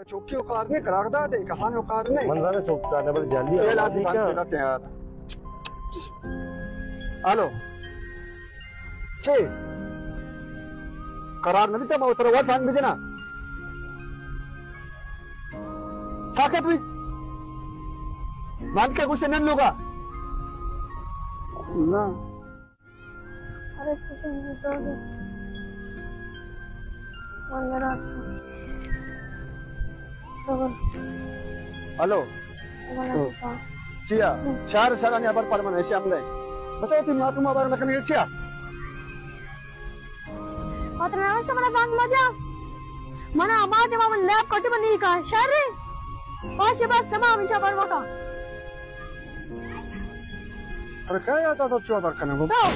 چوکی و کار نے، قرار داتے، کسانی و کار نے۔ من زانے چوکی کار نے، بلے جلدی اے آ، لازم جلدی بند کیا؟ کرتے ہیں یار۔ الو۔ چے؟ قرار نہ دیتا، ما ترا وقت ہنگ بجنا۔ طاقت بھی۔ من کے گوشے نن لوگا۔ نہ۔ ارے چشم بھی تو دے۔ من نہ رہتا۔ الو۔ چیا؟ شہر شہرانی ہبر پر من ایشی ہم نہیں۔ بچو، تئی ماتو ہبر نہ کنگے چیا؟ پتہ نہ شما بانگ مجا۔ منا ہما ٹائم من لیب کٹی من نہیں کہا۔ شر ہے۔ پاشے بس تمام انشاء بر مکا۔ ارے کیا یاد آتا چو ہبر کنگو؟ تو۔